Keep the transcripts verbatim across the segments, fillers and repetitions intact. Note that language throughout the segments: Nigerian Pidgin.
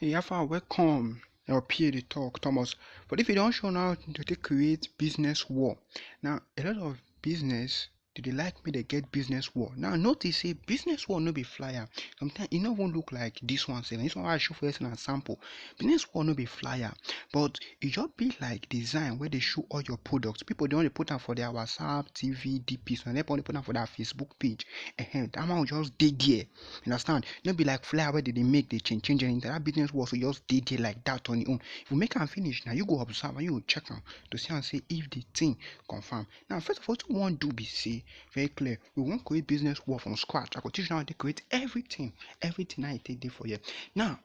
Hey, how far? Welcome. Your P A dey talk, Thomas. But if you don't show now to take create business wall. Now, a lot of business, do they like me they get business wall? Now, notice say business wall no be flyer. Sometimes it no even look like this one. Say, this one I show for you as an example. Business wall no be flyer, but it just be like design where they show all your products. People don't put them for their WhatsApp, T V, D P, so they put them for their Facebook page. And that one will just dig here. You understand? No be like flyer where they, they make, they change, change anything. That business wall so just dey there like that on your own. If you make am finish, now you go observe and you go check am to see and say if the thing confirm. Now, first of all, what we wan do be say, very clear, we wan create business wall from scratch. I go teach you how to create everything, everything I take dey for here. Now,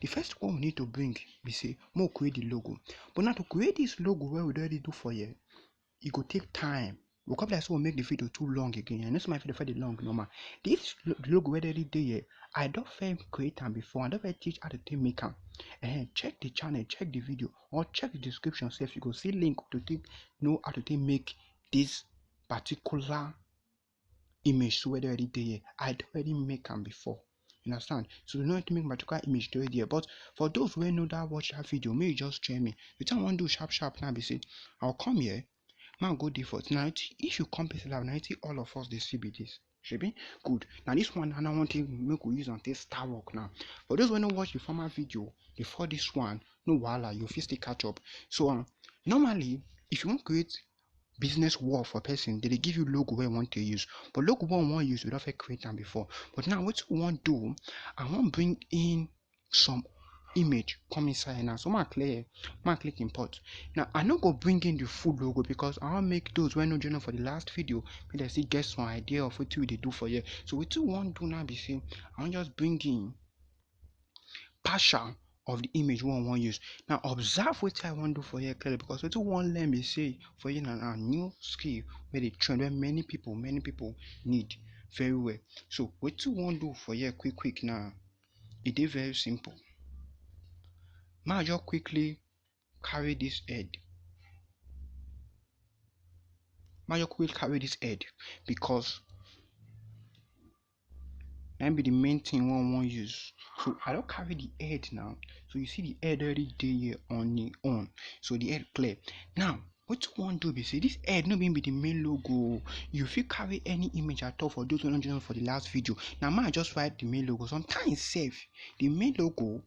the first one we need to bring be say, mo create the logo. But now to create this logo where we already do for here, e go take time. We come like say we make the video too long again. I know say my video for the long normal. This lo-, logo where already dey here, I don't first create am before. I don't first teach how to take make am. Eh, check the channel, check the video, or check the description sef. You go see link to take know how to take make this particular image so where already dey here. I don't already make am before. You understand? So you know to make particular image dey there. But for those who know that watch that video, may you just join me. The thing I wan do sharp sharp now be say, I'll come here, man go default. Now, if you come Pixel Lab, now you see all of us dey see be this. Shebi? Good. Now this one, I don't want to make we use and take start work now. For those who no watch the former video before this one, no wahala, you fit still catch up. So, um, normally, if you wan create business wall for person, they dey give you logo where you want to use. But logo wey we wan use, we don first create am before. But now, what we wan do, I wan bring in some image come inside now. So ma clear, ma click import. Now, I no go bring in the full logo because I wan make those wey no join us for the last video, make dem still get some idea of wetin we dey do for here. So wetin we wan do now be say, I wan just bring in partial of the image wey we wan use. Now, observe wetin I wan do for here clearly, because wetin we wan learn be say for here na, na new skill wey dey trend, wey many people, many people need very well. So wetin we wan do for here quick quick now, e dey very simple. Ma just quickly carry this head. Ma just quickly carry this head because na be the main thing wey we wan use. So I don carry the head now. So you see the head already dey here on the own. So the head clear. Now, wetin we wan do be say this head no be, be the main logo. You fit carry any image at all for those wey no join us for the last video. Now, ma just write the main logo. Sometimes sef, the main logo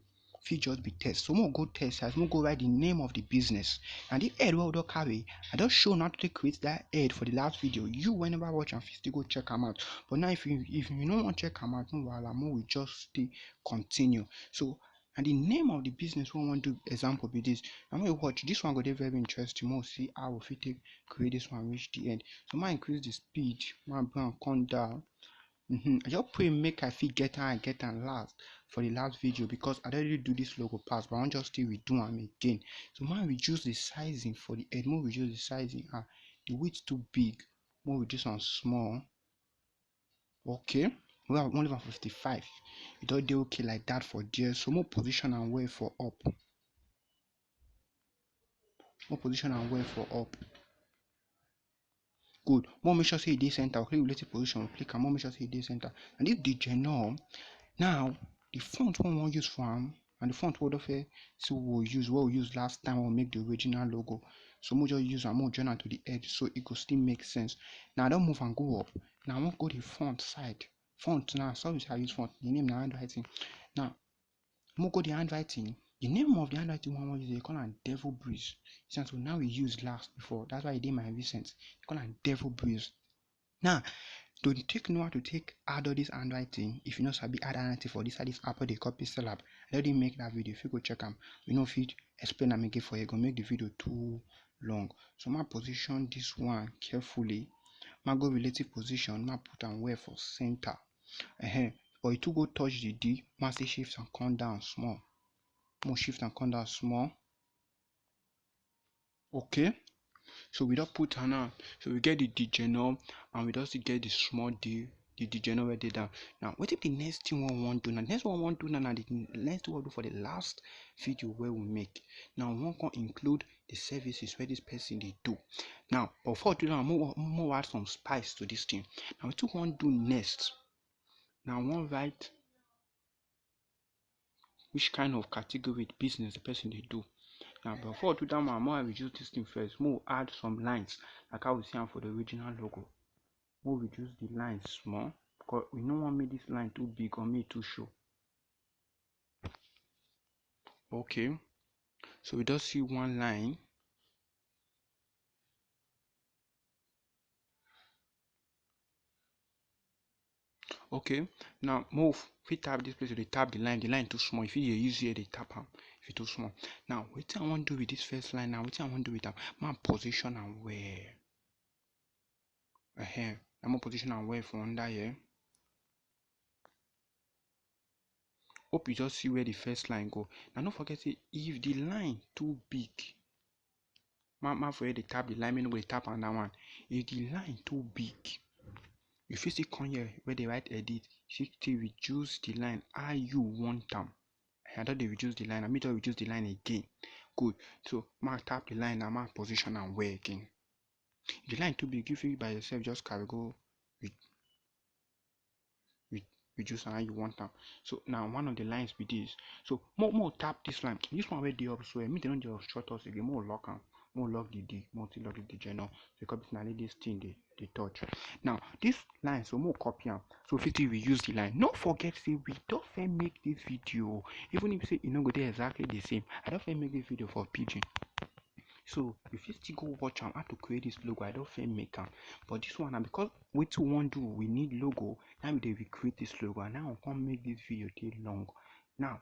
fit just be text. So mo go text as mo go write the name of the business. And the head wey we don carry, I don show una how to take create that head for the last video. You wey never watch am fit still go check am out. But now if you, if you no wan check am out, no wahala, mo we just still continue. So, and the name of the business wey we wan do example be this. And when you watch, this one go dey very interesting. Mo see how we fit take create this one reach the end. So ma increase the speed, ma bring am come down. Mm-hmm. I just pray make I fit get am, I get am last for the last video because I already do this logo pass, but I wan just still redo am again. So ma reduce the sizing for the head, mo reduce the sizing. Ah, the width too big, mo reduce am small. Okay, we have only one fifty-five. E don dey okay like that for there. So mo position am well for up. Mo position am well for up. Good. Mo make sure say e dey center. Click relative position. Click am. Mo make sure say e dey center. And if the general, now the font wey we wan use for am, and the font wey we don first see we use, wey we use last time, we make the original logo. So mo just use am, mo join am to the head, so e go still make sense. Now I don move am go up. Now I wan go the font side. Font now, sorry say I use font. The name na handwriting. Now mo go the handwriting. The name of the handwriting wey we wan use, they call am Devil Breeze. So now we use last before. That's why e dey my recent. They call am Devil Breeze. Now, to take know how to take add all this handwriting, if you no sabi add handwriting for this, this app wey dey call Pixel Lab, I already make that video. If you go check am, you no fit explain am again for here. E go make the video too long. So ma position this one carefully. Ma go relative position. Ma put am well for center. Ehen. But e too go touch the D. Ma still shift am come down small. Mo shift am come down small. Okay. So we don put am now. So we get the D general and we don still get the small D, the D general wey dey down. Now, wetin be the next thing we wan do? Now, the next one we wan do now, na the next thing we wan do for the last video wey we make. Now, we wan come include the services wey this person dey do. Now, before we do that, mo, mo add some spice to this thing. Now, wetin we wan do next? Now, we wan write which kind of category business the person dey do. Now, before we do that one, make I reduce this thing first. Make we add some lines, like how we see am for the original logo. Make we reduce the line small, because we no wan make this line too big or make e too show. Okay, so we just see one line. Okay, now make we fit tap this place, we dey tap the line, the line too small. If you dey use here, dey tap am, if e too small. Now, wetin I wan do with this first line now, wetin I wan do with am, make I position am well. Ehen, na make I position am well for under here. Hope you just see where the first line go. Now, no forget say if the line too big, make I, make I for here dey tap the line, make I no go dey tap another one. If the line too big, you fit still come here where they write edit, you fit still reduce the line how you want am. I don dey reduce the line, I mean, just reduce the line again. Good. So, make I tap the line now, make I position am well again. If the line too big, you fit by yourself just carry go re-, re-, reduce am how you want am. So, now one of the lines be this. So, make we, make we tap this line. This one wey dey up so, eh, make dem no dey obstruct us again. Make we lock am. Make we lock the D. Make we still lock the D general. Because if na like this thing dey, dey touch. Now, this line, so make we copy am. So, we fit still reuse the line. No forget say we don first make this video. Even if say e no go dey exactly the same, I don first make this video for Pidgin. So, you fit still go watch am, how to create this logo. I don first make am. But this one na because wetin we wan do, we need logo. Now we dey recreate this logo, and now we come make this video dey long. Now,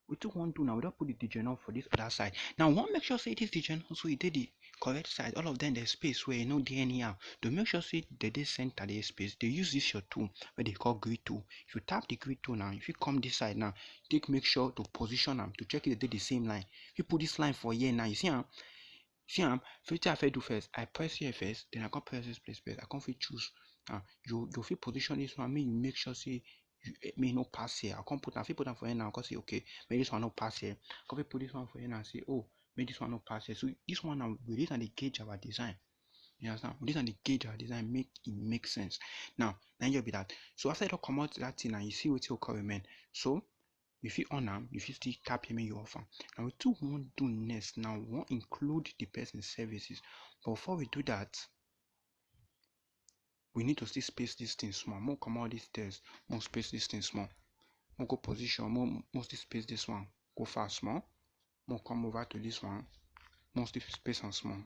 wetin we wan do now, we don put the D J knob for this other side. Now, we wan make sure say this D J knob, so e dey the correct side. All of them, the space where e no dey anyhow. To make sure say they dey center, the space, dey use this your tool wey dey call grid tool. If you tap the grid tool now, if you come this side now, take make sure to position am to check if they dey the same line. If you put this line for here now, you see am? See am? Wetin I fit do first, I press here first, then I come press this place first. I come fit choose. Ah, you, you fit position this one, make you make sure say you, eh, make e no pass here. I come put am, I fit put am for here now, I come say, okay, make this one no pass here. I come fit put this one for here now, say, oh, make this one no pass here. So this one now, we dey use am dey gauge our design. You understand? We dey use am dey gauge our design, make e make sense. Now, na just be that. So after you don comot that thing now, you see wetin go come remain. So, you fit on am, you fit still tap here, make you off am. Now, wetin we wan do next now, we wan include the person's services. But before we do that, we need to still space this thing small. Make we comot all this text, make we space this thing small. Make we go position, make we, make we still space this one, go far small. Make we come over to this one, make we still space am small.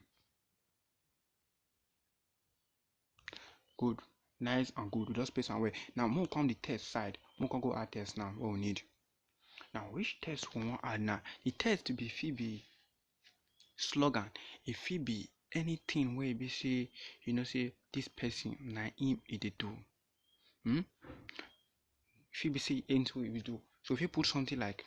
Good. Nice and good. We just space am well. Now, make we come the text side. Make we come go add text now, what we need. Now, which text we wan add now? The text be, fit be slogan. E fit be anything wey be say, you know say this person, na him e dey do. Hmm? E fit be say anything wey e dey do. So if you put something like,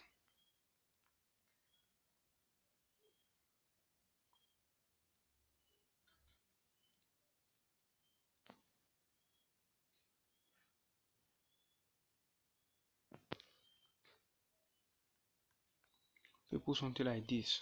so you put something like this.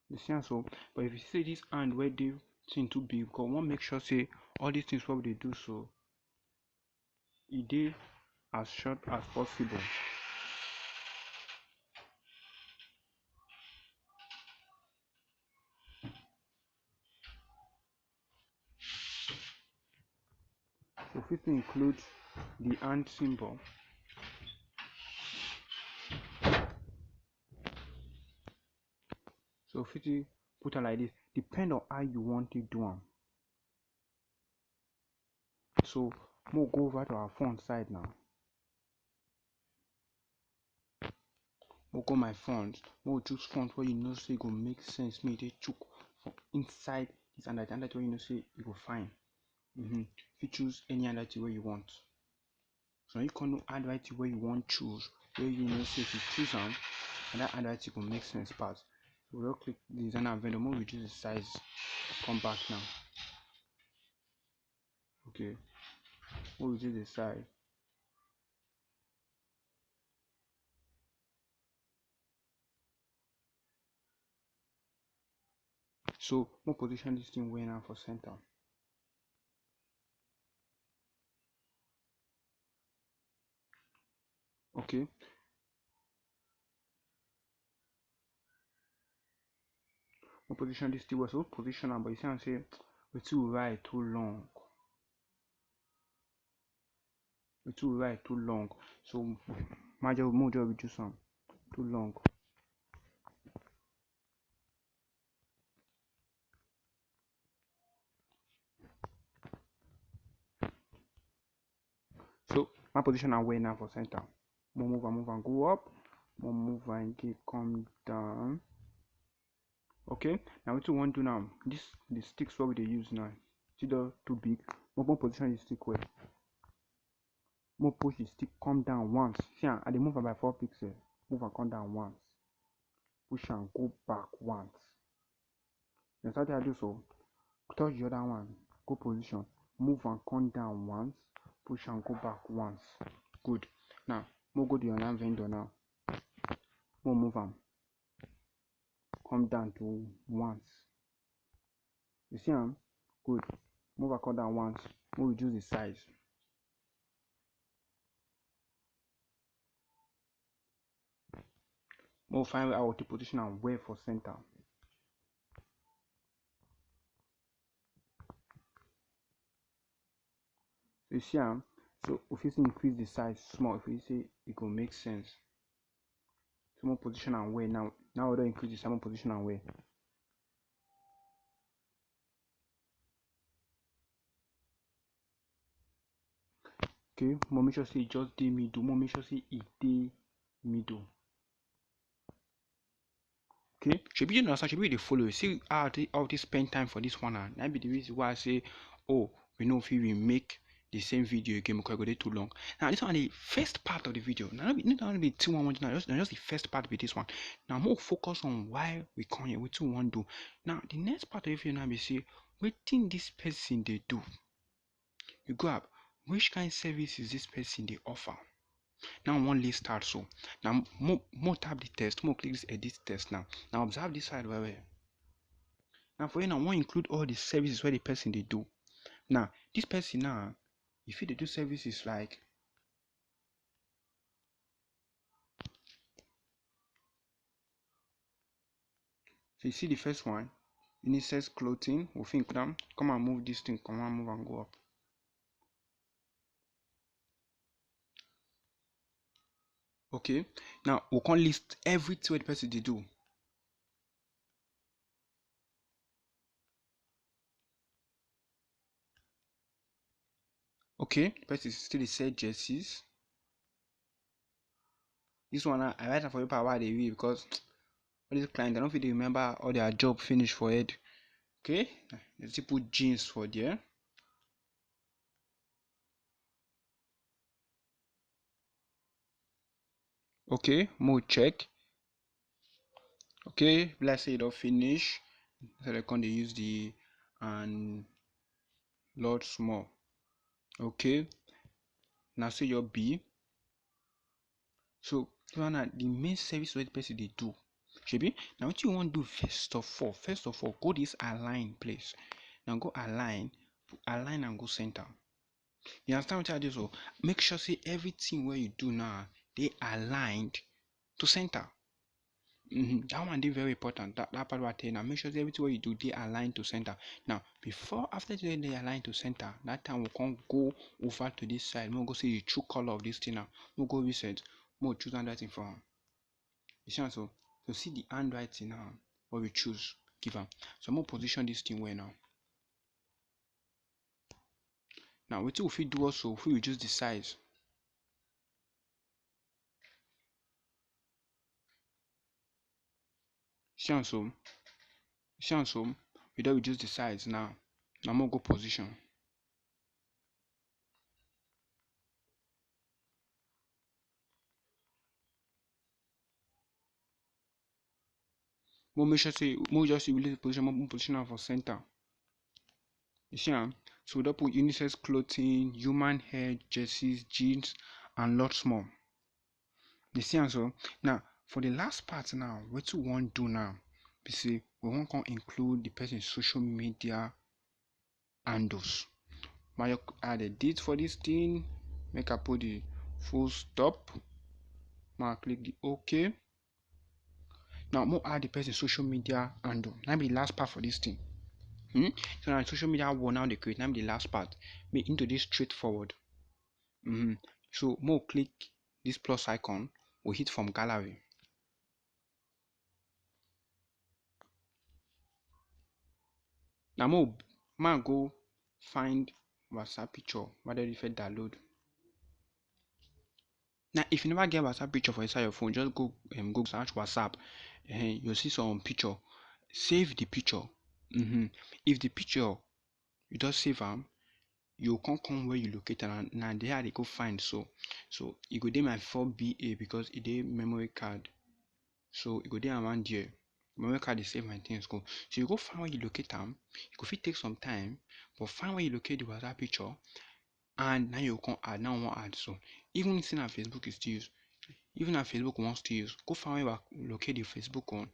You see am so? But if you see this hand wey dey thing too big, because we wan make sure say all these things wey we dey do so, e dey as short as possible. We fit include the hand symbol. So we fit put am like this, depend on how you want to do am. So make we go over to our font side now. Make we go my font. Make we choose font wey you know say go make sense, make e dey chook for inside this handwriting, handwriting wey you know say e go fine. Mm-hmm. You fit choose any handwriting wey you want. So you come know handwriting wey you wan choose, wey you know say if you choose am, and that handwriting go make sense pass. So we don click design and vendor, make we reduce the size, come back now. Okay, make we reduce the size. So mo position this thing well now for center. Okay. Mo position this thing well. So position am, but you see am say wetin we write too long. Wetin we write too long. So ma just, mo just reduce am. Too long. So ma position am well now for center. Mo move am, move am go up. Mo move am again, come down. Okay, now wetin we wan do now? This, the sticks wey we dey use now, see, don too big. Mo wan position the stick well. Mo push the stick come down once. See am, I dey move am by four pixels. Move am come down once. Push am go back once. You understand wetin I do so? Touch the other one, go position, move am come down once, push am go back once. Good. Now mo go the online vendor now. Mo move am come down to once. You see am? Good. Move am come down once. Mo reduce the size. Mo find where I want to position am well for center. So you see am? So if you see, increase the size small, if you see, it go make sense. So mo position am well now. Now we don increase the size, mo position am well. Okay, mo make sure say e just dey middle. Mo make sure say e dey middle. Okay, shebi you understand, shebi you dey follow. See how I take, how I take spend time for this one, and that be the reason why I say, oh, we no fit remake the same video again because e go dey too long. Now this one, the first part of the video. Now no be, no be two one one. Now just, na just the first part be this one. Now mo focus on why we come here, wetin we wan do. Now the next part of the video now be say wetin this person dey do. You go up, which kind services this person dey offer? Now we wan list out. So now mo, mo tap the text, mo click this edit text now. Now observe this side well well. Now for here now, we wan include all the services wey the person dey do. Now this person now, e fit dey do services like, so you see the first one, unisex clothing. We fit include am. Come and move this thing, come and move and go up. Okay, now we come list everything wey the person dey do. Okay, the person still dey sell jerseys. This one now, I write am for paper wey I dey read because all these clients, I no fit dey remember all their job finish for head. Okay, dem still put jeans for there. Okay, mo check. Okay, be like say e don finish. So dem come dey use the and lot small. Okay, na so e just be. So this one na the main service wey the person dey do. Shebi na wetin you wan do first of all. First of all, go this align place. Now go align, align and go center. You understand wetin I do so? Make sure say everything wey you do now dey aligned to center. Mm-hmm. That one dey very important. That, that part wey I tell you now, make sure say everything wey you do dey aligned to center. Now before, after you dey aligned to center, that time we come go over to this side. Mo go see the true color of this thing now. Mo go reset. Mo choose another thing for am. You see am so? So see the handwriting now wey we choose, give am. So mo position this thing well now. Now wetin we fit do also, we fit reduce the size. See am so? See am so? We don reduce the size now. Now mo go position. Mo make sure say, mo just leave the position, mo position am for center. You see am? So we don put unisex clothing, human hair, jerseys, jeans, and lots more. You see am so? Now for the last part now, wetin we wan do now be say we wan come include the person social media handles. Make I add a date for this thing, make I put the full stop, make I click the OK. Now make I add the person social media handle. Na be the last part for this thing. Hmm? So now social media wall now dey create, na be the last part. Make into this straightforward. Mm-hmm. So make I click this plus icon, we hit from gallery. Now make I go find WhatsApp picture wey I don first download. Now if you never get WhatsApp picture for inside your phone, just go um, go search WhatsApp. Uh, you see some picture. Save the picture. Mm-hmm. If the picture you just save am, you come come where you locate am, na there I dey go find. So so e go dey my four B A because e dey memory card. So e go dey around there. Memory card dey save my things go. So you go find where you locate am. You go fit take some time, but find where you locate the WhatsApp picture, and now you come add. Now I wan add. So even say na Facebook you still use, even na Facebook you wan still use, go find where you locate the Facebook one.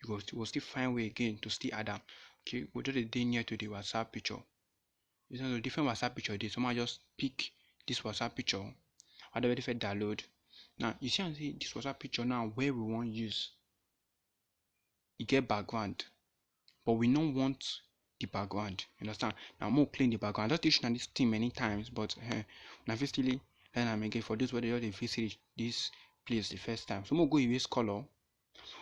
You go still, go still find way again to still add am. Okay, go just dey near to the WhatsApp picture. You know, different WhatsApp picture dey. So make I just pick this WhatsApp picture wey I don already first download. Now you see am say this WhatsApp picture now wey we wan use, e get background, but we no want the background. You understand? Now make I clean the background. I don teach una this thing many times, but uh, una fit still learn am again for those wey dey just dey visit this place the first time. So make I go erase color.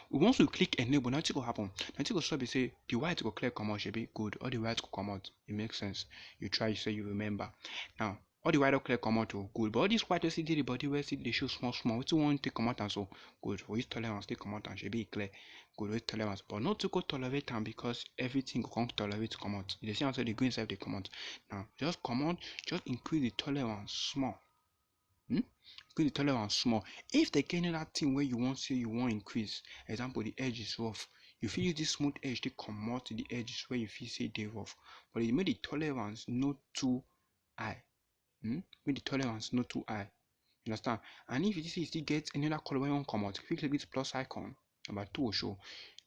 Once we click enable, nothing go happen. Nothing go stop be say the white go clear comot, shebi good. All the white go comot. It makes sense. You try, you say you remember. Now all the white don clear comot o, good. But all this white wey still dey the body, wey still dey show small small, wetin we wan take comot am so? Good. We use tolerance take comot am, shebi e clear. Good, we use tolerance, but no too go tolerate am because everything go come tolerate comot. You dey see am say the green sef dey comot. Now just comot, just increase the tolerance small. Hmm? Increase the tolerance small. If dem get another thing wey you wan say you wan increase, example, the edge is rough, you fit use this smooth edge take comot the edges wey you fit say dey rough, but you make the tolerance no too high. Hmm? Make the tolerance no too high. You understand? And if you see you still get any other color wey you wan comot, you fit click this plus icon, number two show.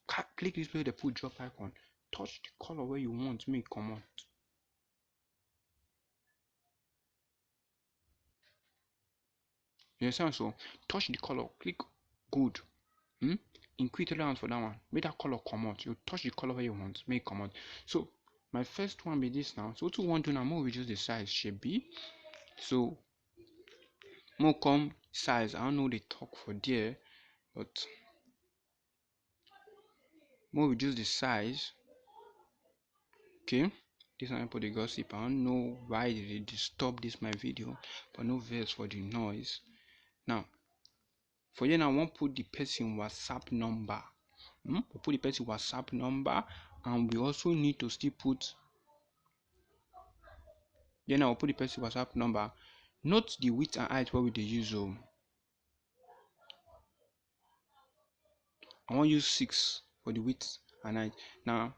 Click this place dem put drop icon. Touch the color wey you want make e comot. You understand? So touch the color, click good. Hmm? Increase tolerance for that one. Make that color comot. You touch the color wey you want, make e comot. So my first one be this now. So wetin we wan do now, make we reduce the size, shebi. So make we come size. I no know the talk for there, but make we reduce the size. Okay, this one people dey gossip. I don't know why they dey disturb this my video, but no vex for the noise. Now for here now, I wan put the person WhatsApp number. Hmm? We put the person WhatsApp number, and we also need to still put, then I will put the person WhatsApp number. Note the width and height wey we dey use o. I wan use six for the width and height. Now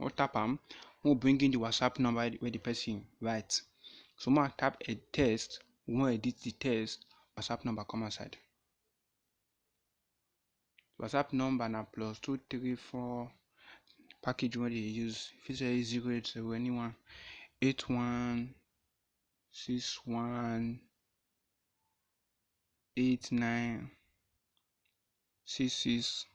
I wan tap am. I wan bring in the WhatsApp number wey the person write. So make I tap a text. We wan edit the text. WhatsApp number come outside. WhatsApp number na plus two three four. Package wey dey use, you fit say zero eight zero, anyone, eight one six one eight nine six six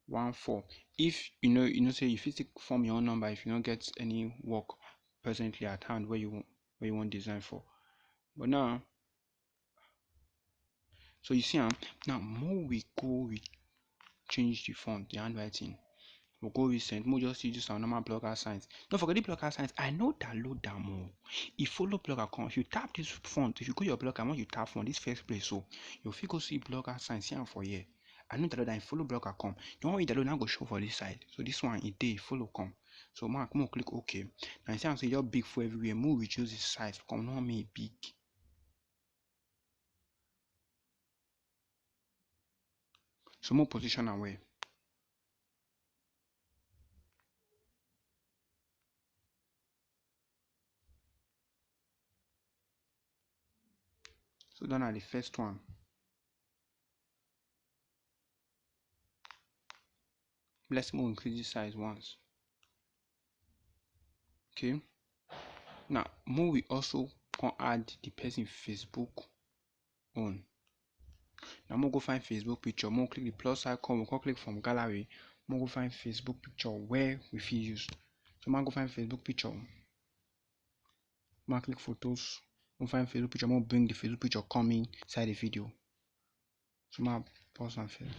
one four. If you know, you know say you fit still form your own number if you no get any work presently at hand wey you wan, wey you wan design for. But now, so you see am now, make we go, we change the font, the handwriting. We go recent, make we just use our normal blogger signs. No forget the blogger signs, I no download am o. E follow blogger come. If you tap this font, if you go your blogger, when you tap font, this first place, so you fit go see blogger signs, see am for here. I no download am, e follow blogger come. The one wey you download now go show for this side. So this one, e dey, e follow come. So make we click OK. Now you see am say e just big for everywhere. Make we reduce the size, come, no make e big. So make we position am well. So that na the first one. Let's move increase the size once. Okay. Now, move we also can add the person Facebook on. Now, I'm gonna go find Facebook picture. I'm gonna click the plus icon. We'll click from gallery. I'm gonna go find Facebook picture where we feel use. So I'm gonna go find Facebook picture. I'm gonna click photos. I'm gonna find Facebook picture. I'm gonna bring the Facebook picture coming inside the video. So I'm gonna pause and first.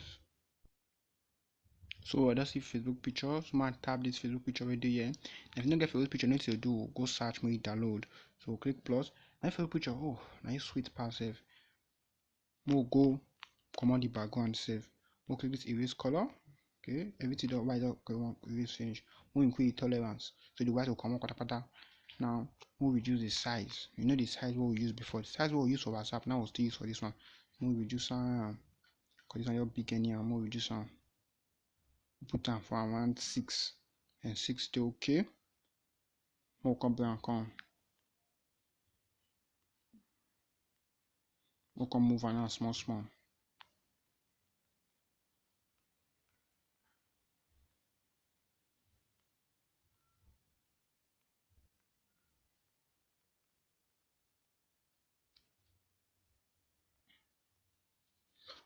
So I just see Facebook picture. So I'm gonna tap this Facebook picture right there. If you don't get Facebook picture, need to do, go search me download. So click plus. My Facebook picture, oh, nice sweet pass. We'll go command the background save. We'll click this erase color. Okay, everything that white don't go on erase finish. We'll increase tolerance. So the white will come out patapata. Now we'll reduce the size. You know the size what we used before. The size what we used for WhatsApp now we'll still use for this one. We'll reduce um, because this one your big any and we'll reduce um put am for around six and six dey okay. We'll come bring am come. We'll come move am now small small.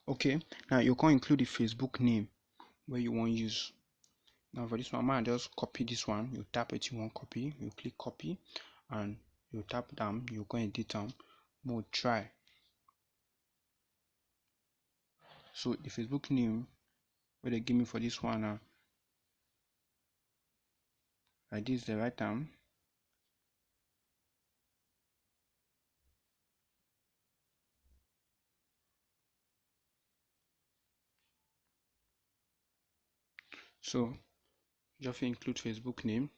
Okay, now you can include the Facebook name where you want use. Now for this one, man, just copy this one. You tap it, you want copy, you click copy, and you tap down, you go edit am. More try. So the Facebook name where they give me for this one now, like this, the right arm. So just include Facebook name.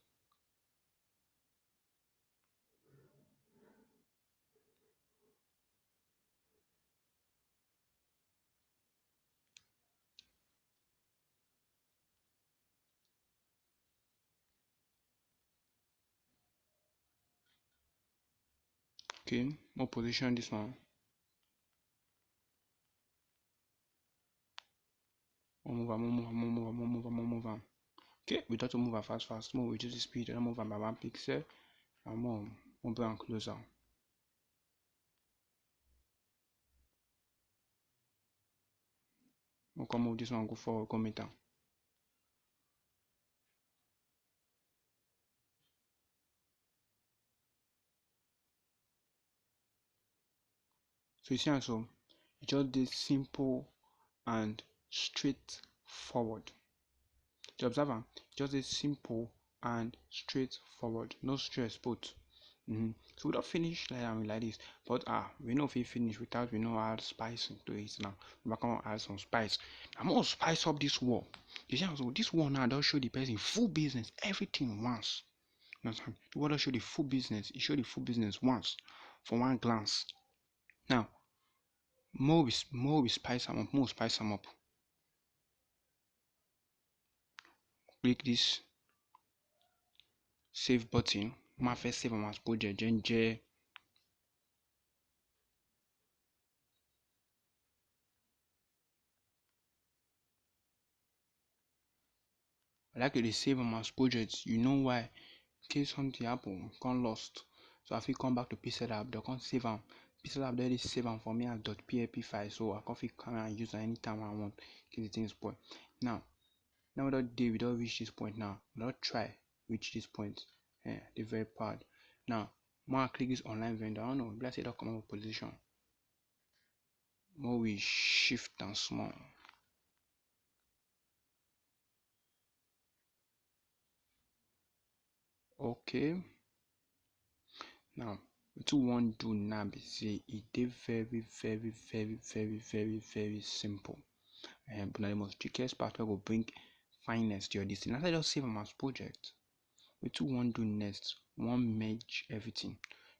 Okay, more position this one. More move am, more move am, more move am, more move am, more move am. Okay, we don move am fast fast. More reduce the speed, don't move am by one pixel. And more, more bring am closer. We'll come move this one, go forward, go meet am. So you see am so, e just dey simple and straightforward. You observe am, just dey simple and straightforward, no stress put. Mm-hmm. So we don finish like am like this, but ah, we no fit finish without we no add spice into it now. We come add some spice. I'm gonna spice up this wall. You see am so, this wall now don show the person full business, everything once. You understand? The wall don show the full business. E show the full business once for one glance. Now, more we s- more we spice am up, more we spice am up. Click this save button. Ma first save am as project, then je. I like to dey save am as project. You know why? In case something happen, come lost. So I fit come back to Pixel Lab, they come save am. Pixel Lab don dey save am for me as .plp file, so I come fit carry am use am anytime I want. In case the thing spoil. Now, now we don dey, we don reach this point now. We don try reach this point. Eh, dey very proud. Now, ma click this online vendor. I don't know, be like say e don comot for position. More we shift am small. Okay. Now, wetin we wan do now be say e dey very, very, very, very, very, very simple. Um, but na the most trickiest part wey go bring fineness to your this thing. As I just save am as project, wetin we wan do next? We wan merge everything.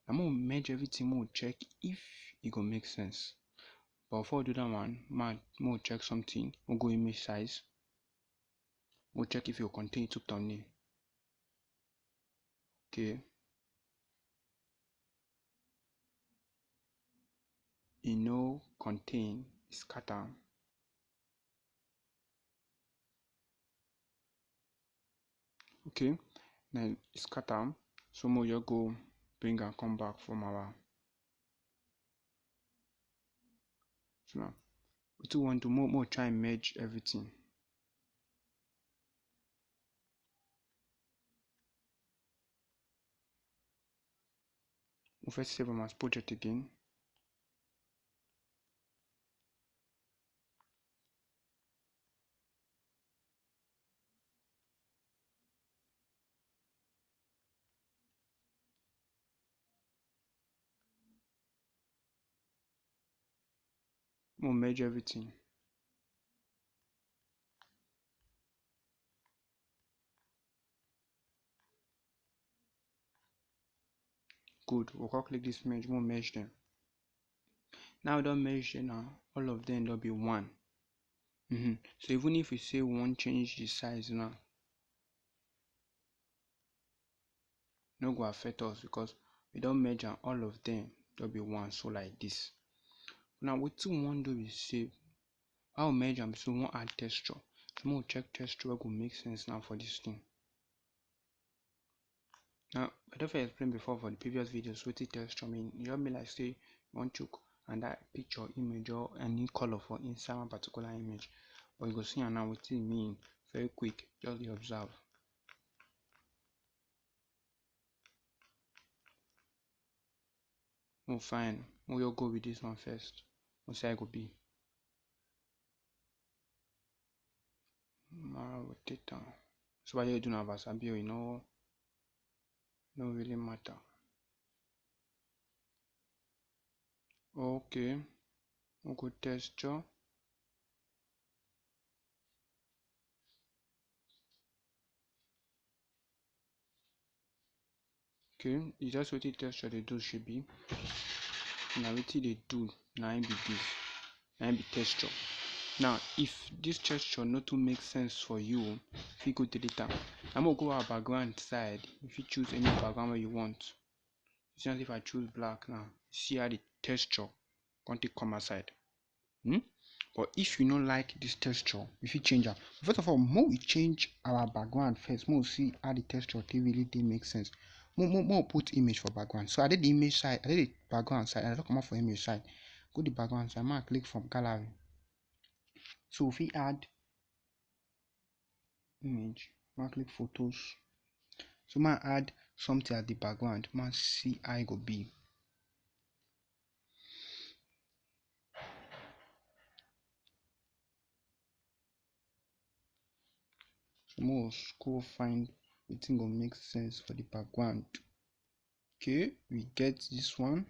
Na mo merge everything, mo check if e go make sense. But before we do that one, ma mo check something. Mo go image size. Mo check if e go contain YouTube thumbnail. Okay. E no contain, e scatter. Okay, now scatter am. So mo just go bring am come back from our. So now, wetin we wan do, mo mo try merge everything. We first save am as project again. We'll merge everything. Good. We'll go click this merge. We'll merge them. Now we don merge them now. All of them don be one. Mm-hmm. So even if we say we wan change the size now, no go affect us because we don merge am, all of them don be one. So like this. Now wetin we wan do be say, how we merge am be say we wan add texture. So make we check texture wey go make sense now for this thing. Now I don fit explain before for the previous videos wetin texture mean. E just mean like say you wan chook another picture, image, or any color for inside one particular image, but you go see am now wetin e mean very quick. Just dey observe. Oh, fine. We just go with this one first. We'll see how e go be. Now rotate am. So what you do now, Vasabi? You know, no really matter. Okay. We go texture. Okay, e just wetin texture dey do, shebi. Na wetin dey do, na im be this. Na im be texture. Now, if this texture no too make sense for you, you fit go delete am. Na mo go our background side. You fit choose any background wey you want. You see as if I choose black now, see how the texture come take come outside. Hmm? But if you no like this texture, you fit change am. First of all, make we change our background first. Make we see how the texture take really dey make sense. Make, make, make we put image for background. So I dey the image side, I dey the background side, I don comot for image side. Go the background side, make I click from gallery. So we fit add image, make I click photos. So make I add something at the background, make I see how e go be. So make we scroll find wetin go make sense for the background. Okay, we get this one.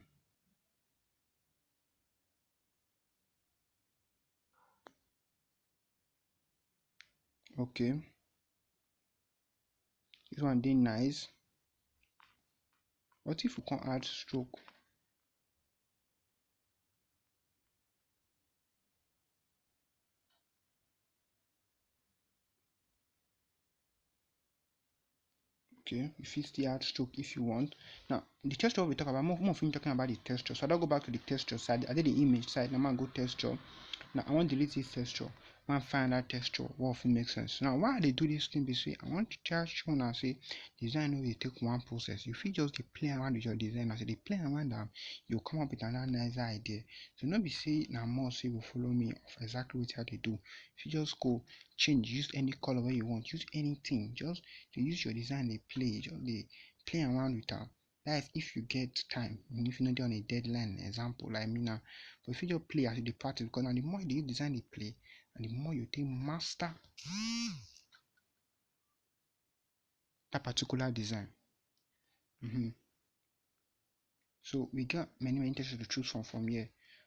Okay, this one dey nice. What if we come add stroke? Okay, you fit still add stroke if you want. Now, the texture we talk about, more, more of talking about the texture. So I don go back to the texture side. I did the image side. Now I go texture. Now I wan delete this texture. I wan find that texture wey fit make sense. Now why I dey do this thing be say I want to tell you now say design no dey take one process. You fit just dey play around with your design. As you dey play around am, you come up with another nice idea. So no be say na must say you go follow me of exactly wetin I dey do. If you just go change, use any color wey you want, use anything, just dey use your design dey play, just dey play around with am. That is if you get time, and if you no dey on a deadline, example like me now. But if you just play as you dey practice, because na the more you dey use design dey play, and the more you take master that particular design. Mm-hmm. So we got many, many textures to choose from from here.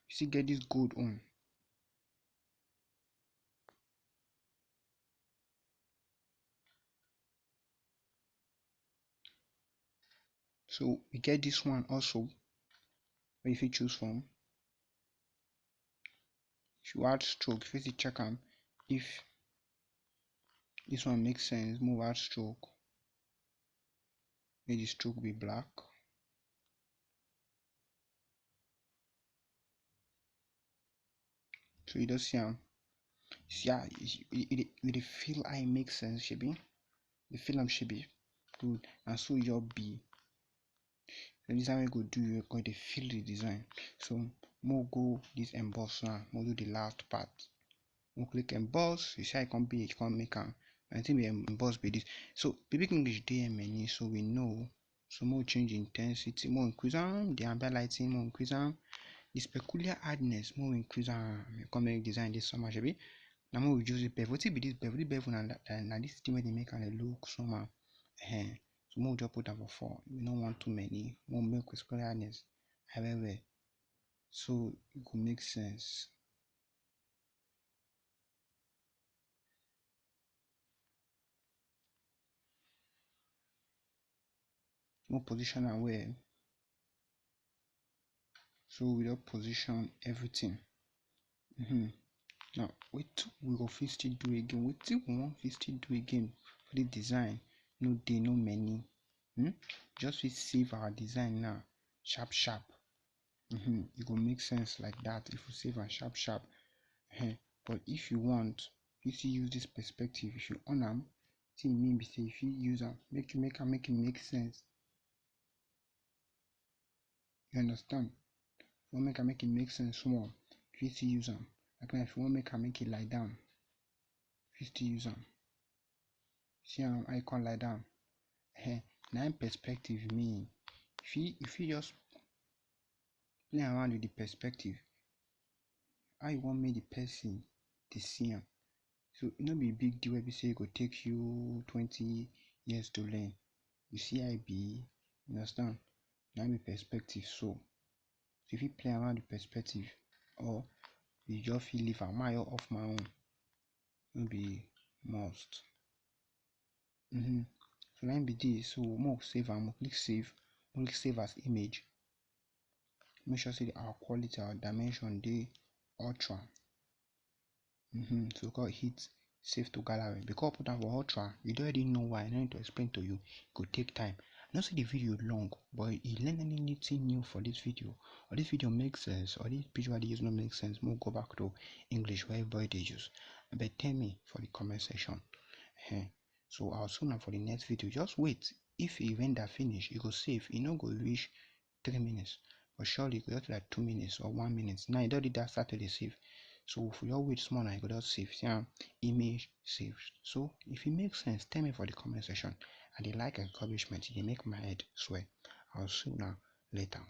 You still get this gold one. So we get this one also, where you fit choose from. If you add stroke, you fit check am if this one makes sense. Move add stroke. Make the stroke be black. So you don see am. See how you, you, you, you dey feel how e make sense, shebi? You feel am, shebi? Good. And so your be. The design we go do, you go dey feel the design. So mo go this emboss now. Mo do the last part. Mo click emboss. You see, I come be, come make am. I think we emboss be this. So Big English dey many, so we know. So mo change intensity, mo increase am. The ambient lighting, mo increase am. This peculiar hardness, mo increase am. You come make design this summer, shebi? Now mo reduce the bevel. Wetin be this bevel? The bevel na, na, na this thing wey dey make am dey look somehow. Ehen. So mo just put am for four. We no want too many. Mo make peculiar hardness high well well. So e go make sense. Mo position am well. So we don position everything. Mm-hmm. Now, wetin we go fit still do again? Wetin we wan fit still do again for the design? No dey, no many. Hmm? Just fit save our design now, sharp sharp. Mm-hmm. E go make sense like that if we save am sharp sharp. Ehen. But if you want, you fit use this perspective. If you on am, thing mean be say you fit use am, make you make am, make e make sense. You understand? If you wan make am make e make sense small, you fit still use am. Like now, if you wan make am make e lie down, you fit still use am. See am, how e come lie down. Ehen, na im perspective mean. You fit, you fit just play around with the perspective. How you wan make the person dey see am? So e no be big deal wey be say e go take you twenty years to learn. You see how e be? You understand? Na im be perspective so. So you fit play around the perspective, or you just fit leave am. Make I off my own. No be must. Mm-hmm. So na im be this. So mo save am, mo click save, mo click save as image. Make sure say our quality, our dimension dey ultra. Mm-hmm. So we go hit save to gallery. Because I put am for ultra, you don already know why. I no need to explain to you. E go take time. I know say the video long, but you learn anything new for this video, or this video make sense, or this picture wey I dey use no make sense, mo go back to English wey everybody dey use. Abeg tell me for the comment section. Ehen. So I'll see una for the next video. Just wait. If e render finish, e go save. E no go reach three minutes. But surely e go just like two minutes or one minute. Now e don already start to dey save. So if you just wait small now, e go just save. See am, image saved. So if e make sense, tell me for the comment section. I dey like encouragement. E dey make my head swell. I'll see una later.